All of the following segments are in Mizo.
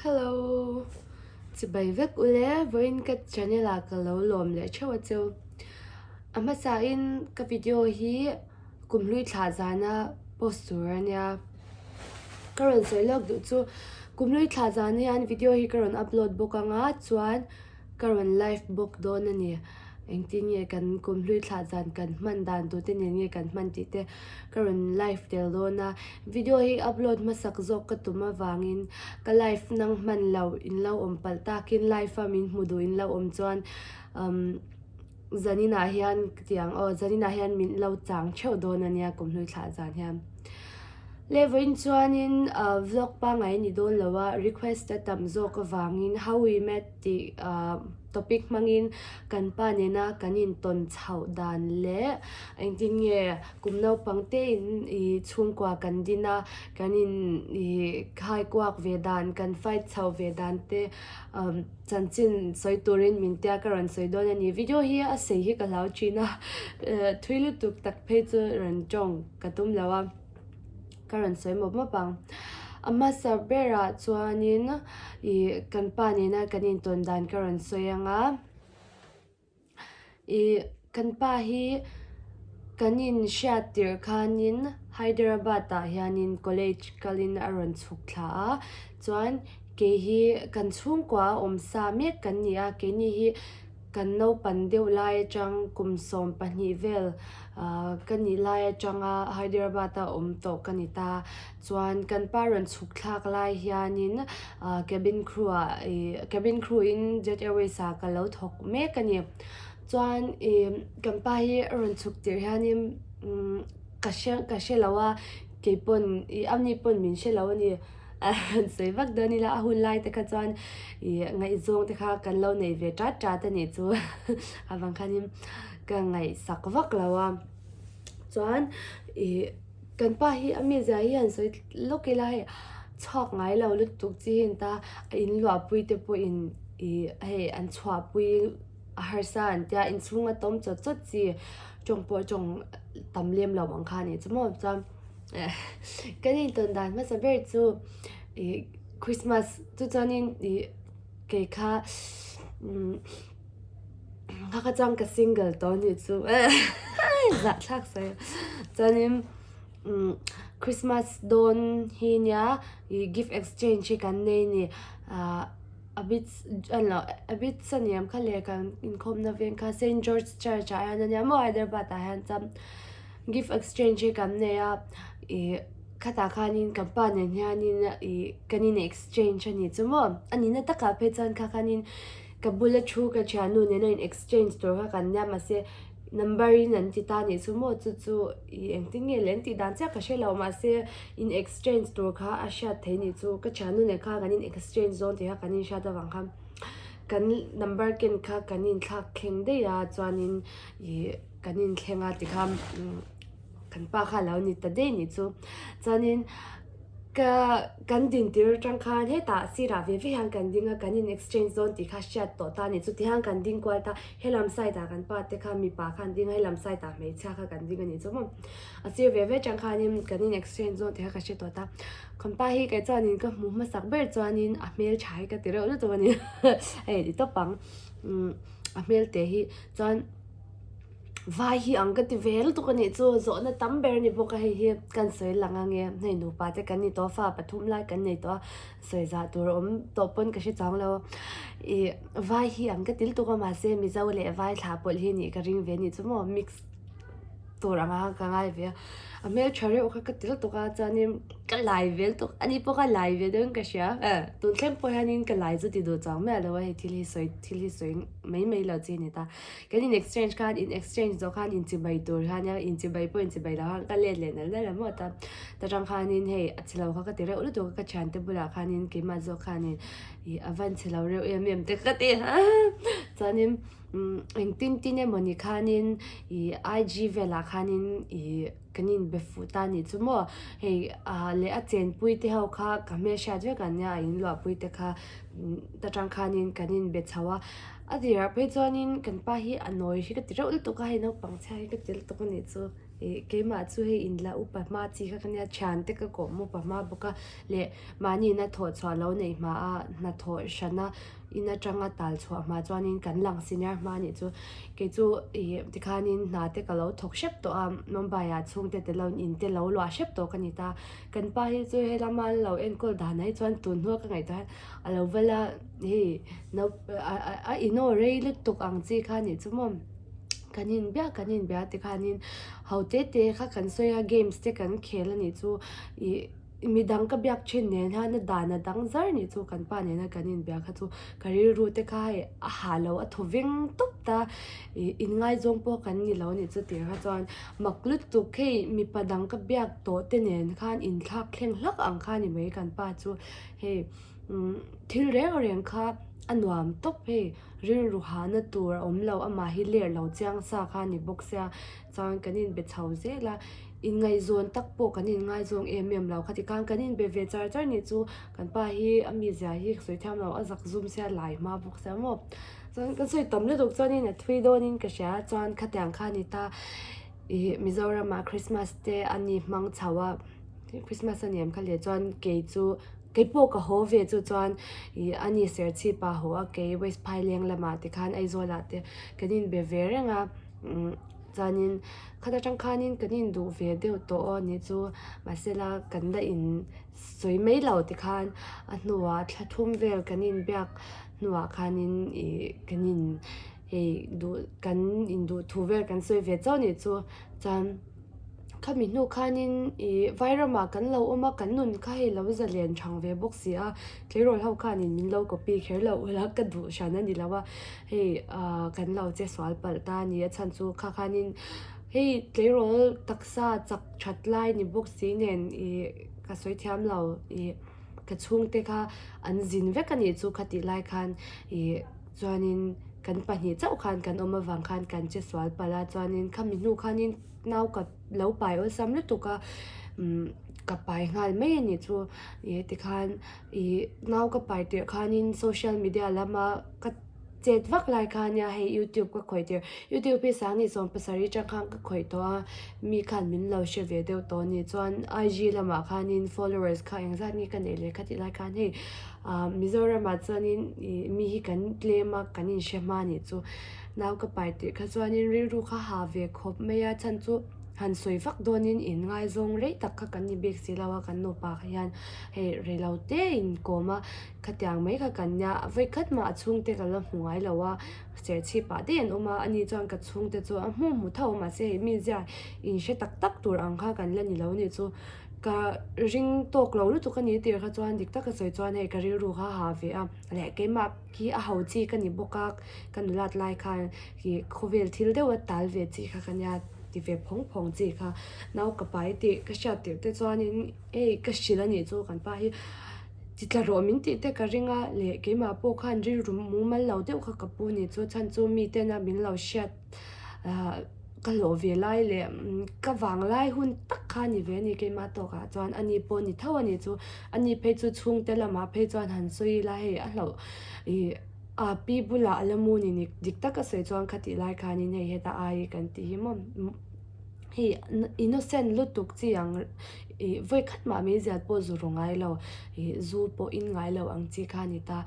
Hello Chibai vek ule vawiin ka channel ah ka lo lawm leh theuh a cheu. A hmasa in ka video hi kumhlui thlah zana post tur a nia. Ka rawn sawi lawk duh chu kumhlui thlah zan hian video hi ka rawn upload bawk anga chuan Ka rawn live bawk dawn a ni. Engtin nge kan kumhlui thlah zan kan hman dan tute nen nge kan hman tih te ka rawn live tel dawn a. Video hi upload hmasak zawk ka tum avangin ka live nang hman lo in lo awm palh takin live a min hmu duh in lo awm chuan umm zaninah hian ka ti ang aw zaninah hian min lo chang theuh dawn a nia kumhlui thlah zan hian. Le vawiin chuanin vlog pangngai a ni dawn lo a request a tam zawk avangin how we met tih topic hmangin kan pa nena kan intawn chhoh dan leh engtin nge kum naupang te in ih chhungkua kan din a kan in ih khai kuak ve dan kan fight chhoh ve dan te chanchin sawi turin min tia ka rawn sawi dawn a ni video hi a sei hi ka hlau thin a thui lutuk tak phei chu rawn tawng ka tum lo a. Ka rawn sawi mawp mawp ang. A hmasa berah chuanin ih kan pa nena kan intawn dan ka rawn sawi ang a. Ih kan pa hi kan inhriat tirh khanin Hyderabad ah hianin college kalin a rawn chhuk thla a. Chuan kei hi kan chhungkua a awm sa mek kan ni a, keini hi Kan naupan deuh lai atang kum 12 vel ka nih lai atanga Hyderabad a awm tawh ka ni ta. Chuan kan pa rawn chhuk thlak lai hianin cabin crew ah ih cabin crew in Jet Airways ah ka lo thawk mek a ni. Chuan ih kan pa hi a rawn chhuk tirh hianin ka hre ka hre lo a keipawn ih a ni pawn min hre lo a ni. A han sawi vak dawn ila a hun lai te kha chuan ih ngaihzawng te kha kan lo nei ve tat tat a nih chu avang khanin ka ngaihsak vak lo a chuan ih kan pa hi a mizia hi han sawi lawk ila hei chhuak ngai lo lutuk chi hi a ni ta a in luahpui te pawhin ih hei an chhuahpui a harsa an tia inchhung a tawm chawt chawt chi tawng pawh tawng tam lem lo ang kha a nih chu maw chuan. Kan intawn dan hmasa ber chu ih Christmas chu chuanin ih kei kha umm kha kha chuan ka single tawh anih chu zahthlak sawi chuanin umm Christmas dawn hi nia ih gift exchange hi kan nei a ni ah a bit a bit saniam kha leh kan inkhawmna veng kha Saint George Church ah hian ania maw Hyderabad ah hian chuan. Gift exchange hi kan nei a ih khatah khanin kan pa nen hianin ih kan in exchange a nih chu maw a nihna takah phei chuan kha khanin ka bula thu ka thiannu nena in exchange tur kha kan nia mahse number in an ti ta a nih chu maw chu chu ih engtin nge le an tih dan chiah ka hre lo mahse in exchange tur kha a hriat theih a nih chu ka thiannu nen khan kan in exchange dawn tih kha kan inhriat avang khan kan number ken kha kan inthlak thleng daih a chuanin ih. Kan inthleng a tikhan kan pa kha a lo ni ta daih nih chu. Chuanin ka kan din tir atang khan hetah sirah ve ve hian kan ding a, kan in exchange dawn tih kha hriat tawh ta a ni. Chuti hian kan ding kual ta, helam side ah kan pa te kha mipa kha an ding a, helam side ah hmeichhia kha kan ding a nih chu maw. A sir ve ve atang khanin kan in exchange dawn tih kha ka hre tawh ta. Kan pa hi kei chuanin ka hmuh hmasak ber chuanin a hmeltha hi ka ti reuh lutuk a ni. Hei ti tawp ang a hmel te hi chuan. Vai hi ang ka ti ve lutuk a nih chu zawhna tam ber a ni bawk a hei hi kan sawi lang ange hei nupa te kan ni tawh a fa pathum lai kan nei tawh a sawi zah tur a awm tawh pawn ka hre chuang lo ih vai hi ang ka ti lutuk a mahse mizo leh vai thla pawlh hi nih ka ring ve a nih chu maw mix tur anga ka ngai ve a a hmeltha reuh kha ka ti lutuk a chuanin ka lai ve lutuk ani pawh kha lai ve deuhin ka hria tun thleng pawh hianin ka lai chu ti duh chuang miah lo a hei thil hi sawi thil hi sawi mai mai lo chi a ni ta. Kan in exchange khan in exchange zawh khan inchibai tur khan nia inchibai pawh inchibai lo khan ka let leh nal nal a maw ta ta tang khanin hei a chhe lo kha ka ti reuh lutuk a ka thiante bulah khanin keimah zawk khanin ih a van chhe lo reuh em em te ka ti a chuanin umm engtin tin emawni khanin ih IG velah khanin ih. Kan inbe fuh ta anih chu maw? Hei ah leh a chenpui te ho kha ka hmelhriat vek an nia a inluahpui te kha ta tang khanin kan inbe chho a. A tirah phei chuanin kan pa hi a nawi hi ka ti reuh lutuk a, hei naupang chhia hi ka ti lutuk anih chu. Ih keimah chu hei inla upa hma chi kha ka nia thiante ka kawm upa hma bawk a leh mahni ina thawh chhuah lo neih hma a hnathawh hrana in atanga tal chhuah hma chuanin kan lang senior hma anih chu kei chu ih tikhanin hna te ka lo thawk hrep tawh a Mumbai ah chhungte te lo in te lo luah hrep tawh ka ni ta kan pa hi chu helama an lo enkawl dan ah hi chuan tun hnua ka ngaihtuah hian a lo val a hei a inaw rei lutuk ang chi kha anih chu maw. Kan inbiak kan inbia tikhanin ho te te kha kan sawi a games te kan khel a nih chu ih midang ka biak thin nen hian a dan a dang zar nih chu kan pa nena kan inbia kha chu ka rilru te kha hei a ha lo a thaw veng tawp ta ih inngaizawng pawh kan ni lo a nih chu tih kha chuan mak lutuk hei mipa dang ka biak tawh te nen khan inthlak thleng hlak ang kha a ni mai kan pa chu hei umm thil reng reng kha a nuam tawp hei. Rilru hahna tur a awm lo, amah hi ler lo chiang sa kha a ni bawk sia, chuan kan inbe chho zel a, inngaihzawn tak pawh kan inngaizawng em em lo khati khan kan inbe ve char char nih chu kan pa hi a mizia hi sawi thiam lo a zak zum sia lai hma bawk sia maw chuan kan sawi tam lutuk chuanin a thui dawnin ka hria chuan khatiang kha a ni ta ih Mizoramah Christmas te a ni hmang chho a Christmas a ni em kha leh chuan kei chu. Kei pawh ka haw ve chu chuan ih a ni Serchhip ah haw a kei West Phaileng lamah te khan Aizawl ah te kan inbe ve reng a umm chuanin khat atang khanin kan induh ve deuh tawh aw nih chu mahsela kan la in sawi mai lo ti khan a hnuah thla thum vel kan inbiak hnuah khanin ih kan in hei duh kan induh thu vel kan sawi ve chauh nih chu chuan. Khami hnu khanin ih Vairamah kan lo awm a, kan nun kha hei lo zalen thang ve bawk si a, tleirawl ho khanin min lo copy kher loh ula ka duh hran a ni lo a, hei ah kan lo che sual palh ta a ni a chhan chu kha khanin hei tleirawl taksa chak that lai ni bawk si nen ih ka sawi thiam lo ih ka chhungte kha an zin vek a nih chu khatih lai khan ih chuanin kan pahnih chauh khan kan awm avang khan kan che sual palh a chuanin khami hnu khanin. Nau ka lo pai awlsam lutuk a umm ka pai nghal mai a nih chu ih tikhan ih nau ka pai tirh khanin social media lama ka chet vak lai kha ania hei youtube ka khawih tirh youtube hi sangni 70 atang khan ka khawih tawh a mi khan min lo hre ve deuh tawh a ni chuan IG lamah khanin followers kha engzat nge ka neih leh kha tih lai khan hei ah Mizoramah chuanin ih mi hi kan tlem a kan inhre hma a nih chu. Nau ka pai tih kha chuanin rilru kha ha ve khawp mai a, chhan chu han sawi vak dawnin in ngaizawng rei tak kha kan ni bik si lo a, kan nupa kha hian hei rei lo te in kawm a, khatiang mai kha kan nia, vawikhat mah a chhungte ka la hmu ngai lo a, serchhip ah daih an awm a, ani chuan ka chhungte chu a hmu hmu tho a mahse hei mi zia in hre tak tak tur ang kha kan la ni lo ni chu ka ring tawk lo lutuk a ni tir kha chuan dik taka sawi chuan hei ka rilru kha ha ve a leh keimah hi a ho chi ka ni bawk a. Ka nulat lai khan ih khawvel thil deuh a tal ve chi kha ka nia ti ve phawng phawng chi kha nau ka pai tih ka hriat tirh te chuanin hei ka hrilh a nih chu kan pa hi ti tla rawh min tih te ka ring a leh keimah pawh khan rilru mumal lo deuh kha ka pu ni chu chhan chu mi tena min lo hriat ah ka hlawh ve lai leh ka vang lai hun tak kha a ni ve a ni keimah tawkah chuan ani pawh ni tho a ni chu ani phei chu chhungte lamah phei chuan han sawi ila hei a hlauh ih. A pi bulah a la mu ni dik tak a sawi chuan khatih lai khanin hei heta ai kan tih hi maw hei innocent lutuk chi ang ih vawi khat mah meizial pawh zu ru ngai lo ih zu pawh in ngai lo ang chi kha a ni ta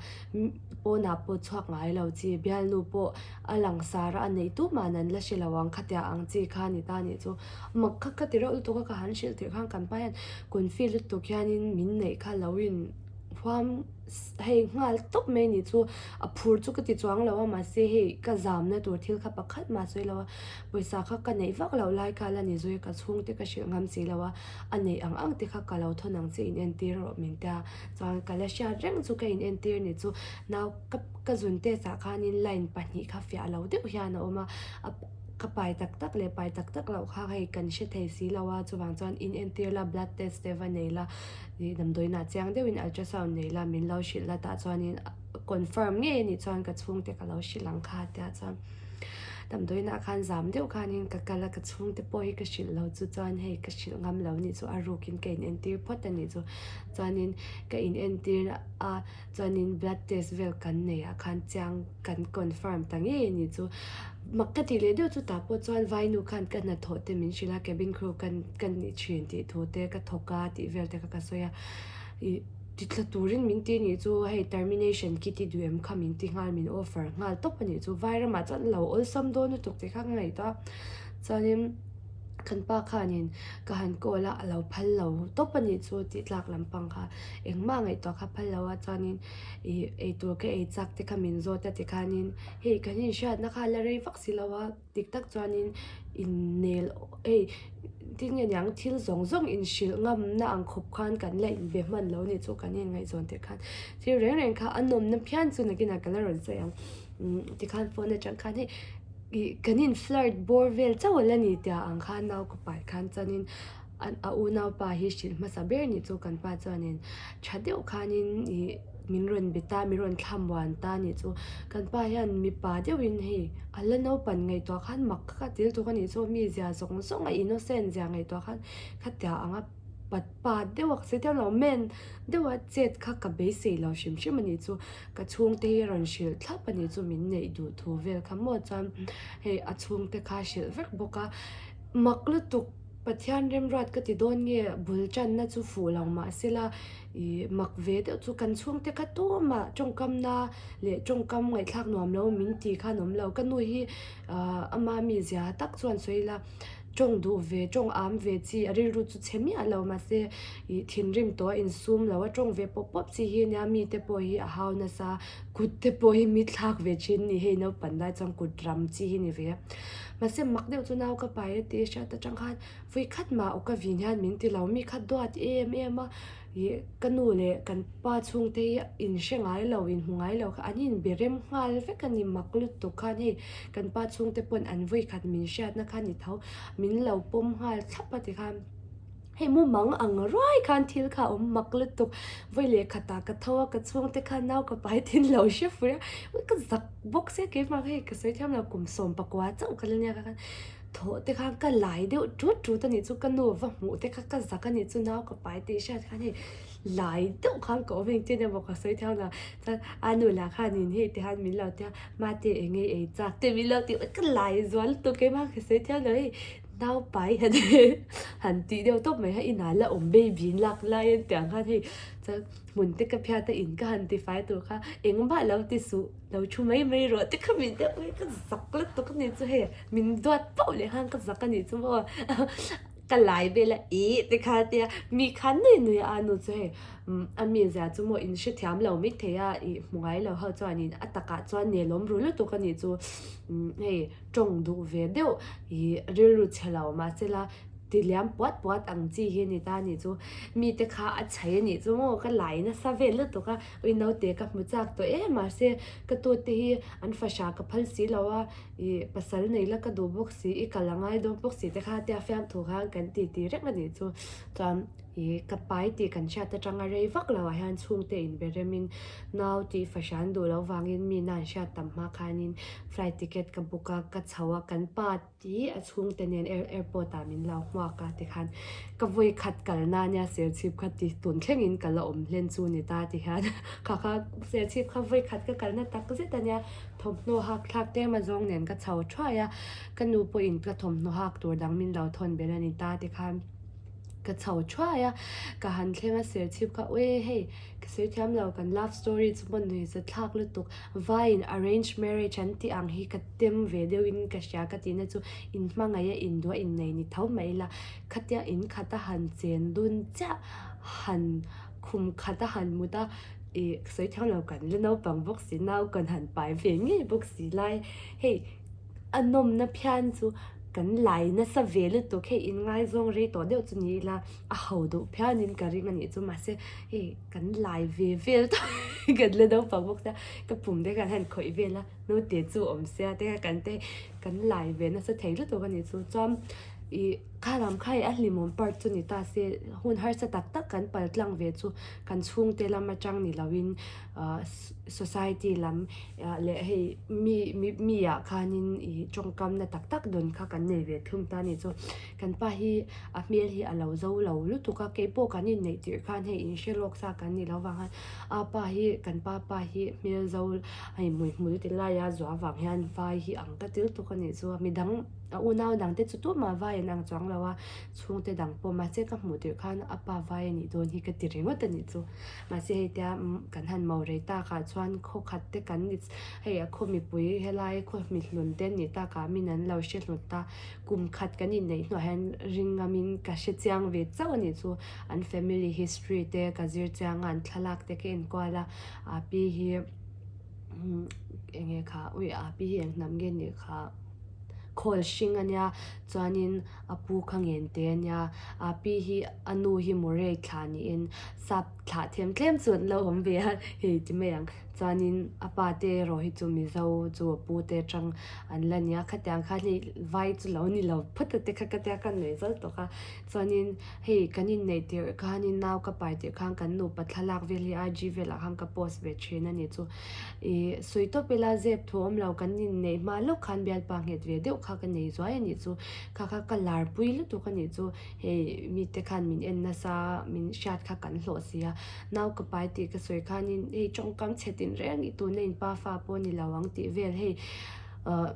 pawnah pawh chhuak ngai lo chi bialnu pawh a langsar a a neih tu mahn an la hre lo ang khatia ang chi kha a ni ta nih chu mak kha ka ti reuh lutuk a ka han hrilh tirh khan kan pa hian confi lutuk hianin min neih kha lo in huam. Hei nghal tawp mai ni chu a phur chu ka ti chuang lo a mahse hei ka zamna tur thil kha pakhat mah sawi lo a pawisa kha ka neih vak loh lai kha la ni zui a ka chhungte ka hrilh ngam si lo a a neih ang ang te kha ka lo thawn ang che in entir rawh min tia chuan ka la hriat reng chu ka in entir ni chu nau ka ka zun test ah khanin line pahnih kha fiah lo deuh hian a awm a a ka pai tak tak leh pai tak tak loh kha hei kan hre thei si lo a chuvang chuan in entir la blood test te va nei la. Ih damdawiinah chiang deuhin ultrasound nei la min lo hrilh la tah chuanin confirm ngei anih chuan ka chhungte ka lo hrilh ang kha tia chuan. Damdawiinah khan zam deuh khanin ka kal a, ka chhungte pawh hi ka hrilh lo chu chuan hei ka hrilh ngam lo nih chu a rukin ka inentir phawt a nih chu. Chuanin ka inentir a chuanin blood test vel kan neih ah khan chiang kan confirm ta ngei a nih chu. Mak ka tih leh deuh chu tah pawh chuan vainu khan ka hnathawh te min hrilh a, cabin crew ka ka nih thin tih thu te ka thawk a tih vel te kha ka sawi a. Ih ti thla turin min ti nih chu hei termination kit i duh em kha min ti nghal min offer nghal tawp a nih chu vairamah chuan lo awlsam dawn lutuk tih kha ka ngaihtuah a chuanin kan pa khanin ka han call a a lo phal lo tawp a nih chu tih tlak lampang kha engmah ngaihtuah kha phal lo a chuanin ih eitur ka ei chak te kha min zawt a tikhanin hei kan inhriatna kha la rei vak si lo a. Dik tak chuanin innel hei tin nge niang thil zawng zawng inhrilh ngamna ang khawp khan kan la inbe hman lo ni chu kan inngaihzawn teh khan thil reng reng kha a nawmna phian chu nakinah ka la rawn sawi ang tikhan phone atang khan hei ih kan in flirt bawr vel chauh a la ni tia ang khan nau ka pai khan chuanin a unaupa hi hrilh hmasa ber ni chu kan pa chuanin tha deuh khanin ih. Min rawn be ta, min rawn thla muan ta nih chu. Kan pa hian mipa deuhin hei a la naupan ngaihtuah khan mak kha til tuk a nih chu, mi zia zawng zawng a innocent zia ngaihtuah khan khatia anga pat pa deuh a ka sawi thiam lo, men deuh a chet kha ka beisei lo hrim hrim a nih chu. Ka chhungte hi a rawn hrilh thlap a nih chu min neih duh thu vel kha maw chuan hei a chhungte kha a hrilh vek bawk a, mak lutuk Pathian remruat ka ti dawn nge bul tanna chu fuh lo mahsela Ih mak ve deuh chu kan chhungte kha tumah tawngkamna leh tawngkam ngaihthlak nuam lo min ti khan awm lo. Ka nu hi ah ama mizia tak chuan sawi ila tawng duh ve tawng am ve chi a rilru chu chhe miah lo mahse ih thinrim tawh a insum lo a tawng ve pawp pawp chi hi nia mite pawh hi a hau nasa kut te pawh hi mi thlak ve thin ni hei naupang lai chuan kut ram chi hi ni ve a. Mahse mak deuh chu nau ka pai a tih hriat atang khan Vui khat mah aw ka vin hian min ti lo, mi kha duat em em a, ih ka nu leh kan pa chhungte hi in hre ngai lo, in hmu ngai lo kha an in be rem nghal vek a ni mak lutuk khan hei kan pa chhungte pawn an vui khat min hriatna kha ni tho, min lo pawm nghal thlap a ti khan hei mumang ang ruai khan thil kha a awm mak lutuk, vawi leh khatah ka tho a ka chhungte khan nau ka pai thin lo hre fur a, ka zak bawk sia keimah kha hei ka sawi thiam lo kum 19 chauh ka la nia kha khan. Thawh te khan ka lai deuh tut tut a nih chu, ka nu va hmuh te kha ka zak a nih chu nau ka pai tih hriat khan hei lai deuh khan ka awm engtin emaw ka sawi thiam lo chuan a nu lah khanin hei ti khan min lo tia mate eng nge ei chak te min lo ti ka lai zual lutuk keimah ka sawi thiam lo hei nau pai han han tih deuh tawp mai kha inah la awm baby lak lai an tih ang khan hei chuan hmun te ka phiat a in ka han ti fai tur kha engmah lo ti suh. Lo thu mai mai rawh te kha min deuh mai ka zak lutuk a nih chu hei min duat pauh leh khan ka zak a nih chu maw ka lai vel a ih te kha tia mi khan nui nui a nu chu hei a mi zia chu maw in hrethiam lo mai thei a ih hmu ngai lo ho chuan in a takah chuan nelawm ru lutuk a nih chu hei tawng duh ve deuh ih rilru chhe lo mahsela Ti liam puat puat ang chi hi a ni ta a nih chu. Mite kha a chhei a nih chu maw ka lai nasa vel lutuk a, ui naute ka hmu chak tawh em mahse ka tute hi an fahra ka phal si lo a, ih pasal nei la ka duh bawk si, i kal a ngai dawn bawk si te kha tia fiamthu khan kan ti ti reng a nih chu. Chuan ih ka pai tih kan hriat atanga rei vak lo ah hian chhungte inbe remin nau tih fahra an duh loh vangin mi na an hriat tam hma khanin flight ticket ka book a, ka chho a kan pa Ti a chhungte nen airport ah min lo hmuak a tikhan ka vawi khat kalna ania Serchhip kha ti tun thlengin ka la awm hlen chu ni ta tihian kha kha Serchhip kha vawi khat ka kalna tak zet ania thawmhnaw hak thlak tlem azawng nen ka chho thuai a ka nu pawhin ka thawmhnaw hak tur dang min lo thawn belh a ni ta tikhan ka chho thuai a ka han thleng a Serchhip kha ui hei ka sawi thiam lo kan love story chu maw nui za thlak lutuk vaiin arrange marriage an tih ang hi ka tem ve deuhin ka hria ka tihna chu in hmangaih a induh a innei ni tho mai ila khatia in khat a han chen dun chiah han khum khat a han mut a ih ka sawi thiam lo kan la naupang bawk si nau kan han pai ve ngei bawk si lai hei a nawmna phian chu kan lai nasa ve lutuk hei inngaizawng rei tawh deuh chu ni ila a ho duh phianin ka ring a nih chu mahse hei kan lai ve vel tawh kan la naupang bawk sia ka pum te khan han khawih vel a. Naute chu awm sia te kha kan te kan lai ve nasa thei lutuk a nih chu. Chuan ih Kha lam kha a hlimawm part chu ni ta se, hun harsa tak tak kan pal tlang ve chu kan chhungte lam atang ni loin society lam leh hei mi mi ah khanin ih tawngkamna tak tak dawn kha kan nei ve thung ta a ni chu. Kan pa hi a hmel hi a lo zo lo lutuk a, keipawh kan inneih tirh khan hei inhre lawk sa kan ni lo vang khan a pa hi kan pa pa hi hmel zo hei hmuihmul ti laia zuah vang hian vai hi ang ka ti lutuk a nih chu a midang A unau dang te chu tumah vai an ang chuang lo a, chhungte dang pawh mahse ka hmuh tirh khan a pa vai a nih dawn hi ka ti ringawt a nih chu. Mahse hei tia kan han mo rei takah chuan khaw khat te kan ni hei a khaw mipui helai khaw mihlun te an nih takah min an lo hre hlut ta. Kum khat kan inneih hnuah hian ring ngamin ka hre chiang ve chauh a nih chu. An family history te ka zir chiang a, an thlalak te ka enkual a, a pi hi eng nge kha ui a pi hi eng hnam nge nih kha. Khawl hring a nia chuanin a pu kha ngen te a nia a pi hi a nu hi Murray thlah niin sap thlah them tlem chu an lo awm ve a hei ti mai ang chuanin a pa te erawh hi chu Mizo chu a pu te atang an la nia khatiang khan hei vai chu lo ni lo phawt a te kha ka tia ka nuih zawk tawk a chuanin hei kan inneih tirh khanin nau ka pai tirh khan kan nupa thlalak vel hi IG velah khan ka post ve thin a ni chu. Ih sawi tawp ila zep thu awm lo kan inneih hma lawk khan bialpa nghet ve deuh kha ka nei zuai a nih chu kha kha ka lar pui lutuk a nih chu hei mite khan min en nasa min hriat kha kan hlawh si a nau ka pai tih ka sawi khanin hei tawngkam chhe tin reng i tuna in pa fa pawh ni lo ang tih vel hei ah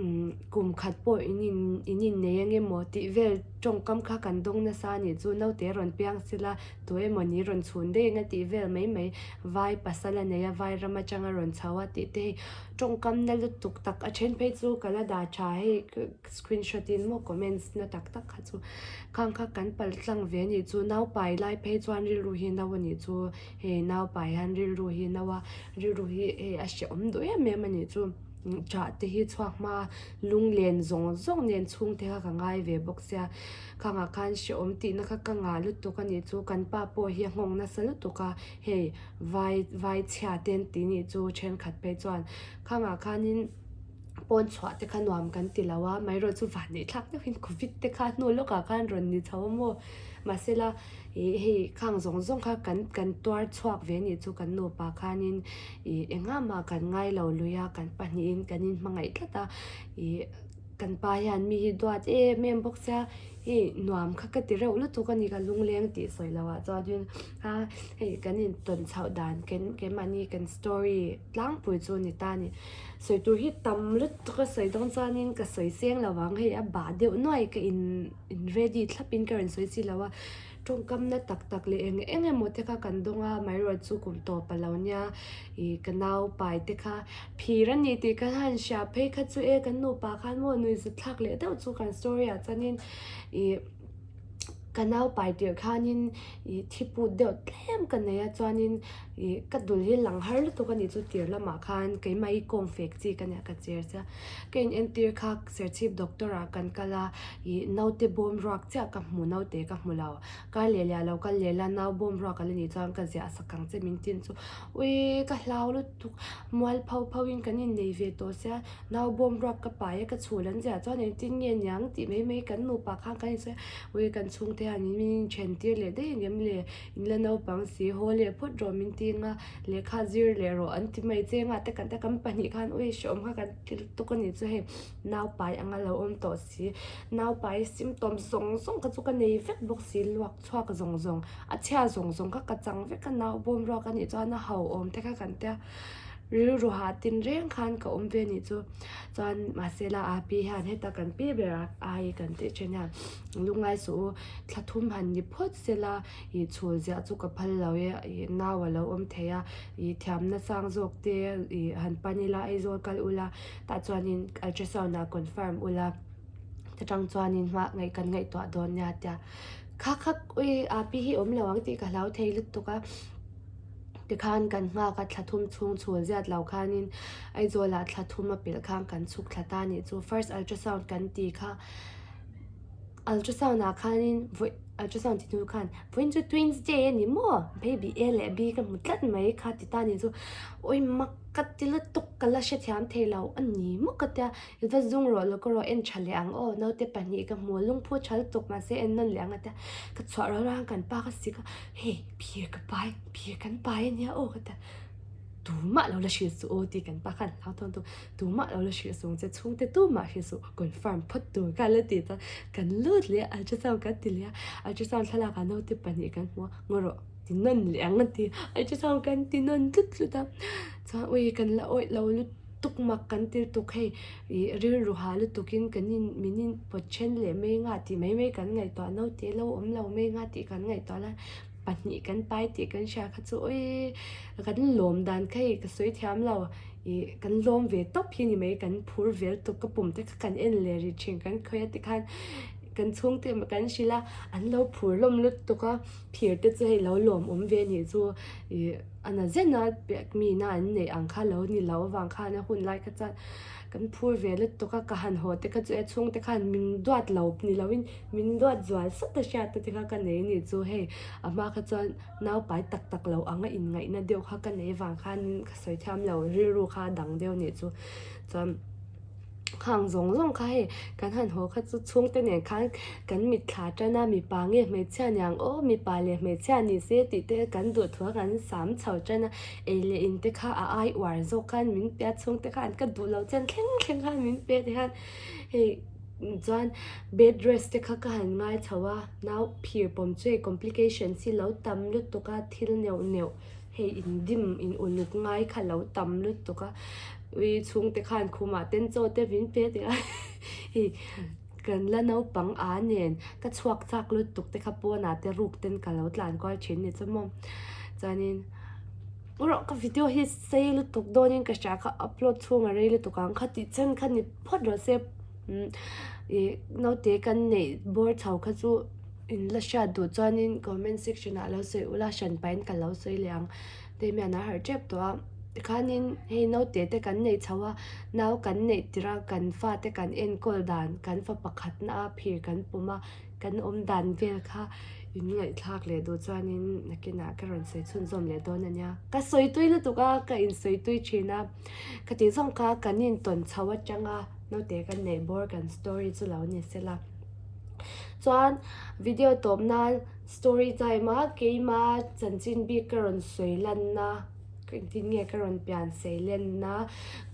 umm kum khat pawh in in in innei ang emaw tih vel tawngkam kha kan dawng nasa a nih chu naute rawn piang sila Tu emaw ni rawn chhun daih eng a tih vel mai mai, vai pasal a nei a, vai ram atanga rawn chho a tih te hei tawngkam na lutuk tak a then phei chu ka la dah tha hei screenshot in maw comments na tak tak kha chu khang kha kan pal tlang ve anih chu naupai lai phei chuan rilru hi no anih chu hei naupai hian rilru hi no a rilru hi hei a hrehawm duh em em anih chu chah te hi chhuak hma lunglen zawng zawng nen chhungte kha ka ngai ve bawk sia. Khangah khan hrehawm tihna kha ka ngah lutuk a nih chu, kan pa pawh hi a nghawng nasa lutuk a, hei vai vai chhia te an tih nih chu thenkhat phei chuan khangah khanin pawn chhuah te kha nuam kan ti lo a, amaherawh chu vanneih thlak deuhin covid te kha hnu lawkah khan rawn ni chho a maw mahsela ih hei khang zawng zawng kha kan kan tuar chhuak ve nih chu kan nupa khanin ih engah mah kan ngai lo lui a, kan pahnihin kan inhmangaih tlat a ih. Kan pa hian mi hi duat em em bawk sia, hei nuam kha ka ti reuh lutuk a ni ka lungleng tih sawi loh ah chuanin a hei kan intawn chhoh dan ken keimahni kan story tlangpui chu a ni ta a ni. Sawi tur hi tam lutuk a sawi dawn chuanin ka sawi seng lo ang hei a bah deuh nuai ka in in ready thlapin ka rawn sawi si lo a. Tawngkam na tak tak leh eng eng emaw te kha kan dawng a, amaherawhchu chu kum tawp a lo nia ih ka nau pai te kha phir a ni tih kan han hria phei kha chu e kan nupa khan maw nuihzat thlak leh deuh chu kan story ah chuanin ih ka nau pai tirh khanin ih thi put deuh tlem ka nei a chuanin ih ka dul hi lang har lutuk a nih chu tir lamah khan keimah hi kawng fek chi ka nia ka cher sia ka in entir kha Serchhip doctor ah kan kal a ih naute bawm ruak chiah ka hmu naute ka hmu lo kar leh leh a lo kal leh la nau bawm ruak a la nih chuan ka ziah sak ang che min tin chu ui ka hlau lutuk mual pho pho in kan innei ve tawh sia nau bawm ruak ka pai a ka chhul an ziah chuan engtin nge niang tih mai mai kan nupa khan kan insawi a ui kan chhungte hian min min inthen tir leh daih ang em le in la naupang si haw leh phawt rawh min ti anga lehkha zir leh rawh an ti mai che anga te kan kan pahnih khan ui hrehawm kha kan ti lutuk a nih chu hei naupai anga lo awm tawh si naupai symptom zawng zawng kha chu ka nei vek bawk si luak chhuak zawng zawng a chhia zawng zawng kha ka chang vek a nau bawm ruak a nih chuan a ho awm te kha kan tia rilru hah tin reng khan ka awm ve a nih chu chuan mahse la a pi hian heta kan pi ber a ai kan tih then hian lungngai suh u thla thum han ni phawt sela ih chhul ziah chu ka phal lo e ih nau a lo awm thei a ih thiamna sang zawk te ih han pan ila Aizawl kal ula tah chuanin ultrasound ah confirm ula ta tang chuanin hma ngaih kan ngaihtuah dawn nia tia kha kha ui a pi hi awm lo ang tih ka hlau thei lutuk a tikhan kan nghak a thla thum chhung chhul ziat lo khanin Aizawl ah thla thum a pelh khan kan chhuk thla ta nih chu first ultrasound kan ti kha. Ultrasound ah khanin vawi ultrasound ti hnu khan vawiin chu twins day a ni maw baby A leh B ka hmu tlat mai kha ti ta ni chu awi mak ka ti lutuk ka la hrethiam thei lo a ni maw ka tia i va zung rawh lo ka rawh en tha leh ang aw naute pahnih ka hmu lungphu tha lutuk mahse en nawn leh ang a tia ka chhuah rual rual khan kan pa ka sik a hei phir ka pai phir kan pai a nia aw ka tia tumah lo la hrilh suh aw tih kan pa khan hlau tawn tu tumah lo la hrilh suh ang che chhungte tumah hrilh suh confirm phawt tur kha la tih chuan kan lut leh a ultrasound kan ti leh a ultrasound thlalak ah naute pahnih kan hmu a ngaw rawh ti nawn leh ang a ti ultrasound kan ti nawn tlut tlut a chuan ui kan la awih lo lutuk mak kan ti lutuk hei ih rilru ha lutuk in kan in min in pawt then leh mai nga tih mai mai kan ngaihtuah naute lo awm lo mai nga tih kan ngaihtuah lai. Pahnih kan pai tih kan hria kha chu awii kan lawm dan kha hei ka sawi thiam lo ih kan lawm ve tawp hi ni mai kan phur vel tuk ka pum te kha kan en leh rih thin kan khawih a tikhan kan chhungte emaw kan hrilh a an lo phur hlawm lutuk a phir te chu hei lo lawm awm ve anih chu ih a na zen a mi na an neih ang kha lo ni lo avang khan a hun lai kha chuan kan phur ve lutuk a ka han haw te kha chu e chhungte khan min duat lo ni lo in. Min duat zual sat a hriat te kha ka nei anih chu hei a hma kha chuan naupai tak tak lo anga inngaihna deuh kha ka nei vang khanin ka sawi thiam lo rilru kha a dang deuh anih chu chuan khang zawng zawng kha hei kan han haw kha chu chhungte nen khan kan mitthla tan a mipa nge hmeichhia niang aw mipa leh hmeichhia ni se tih te kan duh thu a kan sam chho tan a ei leh in te kha a ai uar zawk khan min pe a chhungte khan ka duh lo chen thleng thleng khan min pe ti khan hei. Chuan bed rest te kha ka han ngai chho a, nau phir pawm chu hei complications hi lo tam lutuk a, thil neuh neuh hei in dim in uluk ngai kha lo tam lutuk a, ui chhungte khan khumah ten chaw te min pe tih a hei kan la naupang a nen ka chhuak chak lutuk te kha pawnah te ruk ten ka lo tlan kual thin ni chu maw chuanin rawh ka video hi sei lutuk dawnin ka hria kha upload chhung a rei lutuk ang kha tih chen kha ni phawt rawh se ih naute kan neih bawr chho kha chu in la hriat duh chuanin comment section ah lo sawi ula hran pahin ka lo sawi leh ang Damian a harh tep tawh a tikhanin hei naute te kan neih chho a nau kan neih tirh a kan fate kan enkawl dan kan fa pakhat na a phir kan pawm a kan awm dan vel kha in ngaihthlak leh duh chuanin nakinah ka rawn sawi chhunzawm leh dawn a nia ka sawi tui lutuk a ka insawi tui thin a. Ka tih zawng kha kan intawn chho atanga naute kan neih bawr kan story chu lo ni sela. Chuan video tawp nan story time a keima chanchin bik ka rawn sawi lanna engtin nge ka rawn pian sei lenna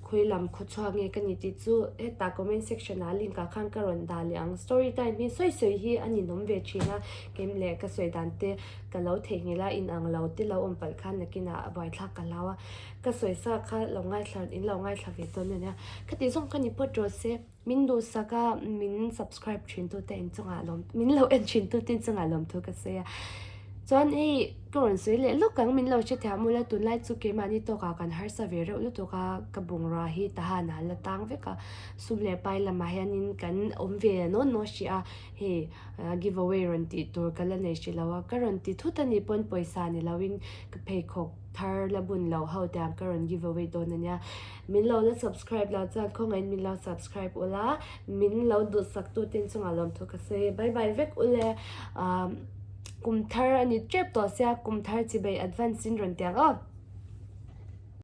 khawi lam khaw chhuak nge ka ni tih chu hetah comment section ah link ah khan ka rawn dah leh ang. Story time hi sawi sawi hi a ninawm ve thin a keim leh ka sawi dan te ka lo theihnghilh a inang lo te lo awm palh khan nakinah buaithlak ka hlau a. Ka sawi sa kha lo ngaithla in lo ngaithla ve dawn ania. Ka tih zawng ka ni phawt rawh se. Min duhsak a, min subscribe thin tu te in chungah lawm, min lo en thin tu te in chungah lawm thu ka sawi a. Chuan hei ka rawn sawi leh lawk ang, min lo hrethiam ula tunlai chu keimahni tawkah kan harsa ve reuh lutuk a, ka bungrua hi tahan ah la tang vek a, sum leh pai lamah hianin kan awm ve nawn nawn hrih a, hei give away rawn tih tur ka la nei hrih lo a, ka rawn ti thut a nih pawn pawisa ni loin ka pheikhawk thar la bun lo ho te ang ka rawn give away dawn ania min lo la subscribe lo chuan khawngaihin min lo subscribe ula min lo duhsak tu ten chungah lawmthu ka sawi bye bye vek ule kum thar ani tep tawh sia kum thar chi bei advance in rawn ti ang aw.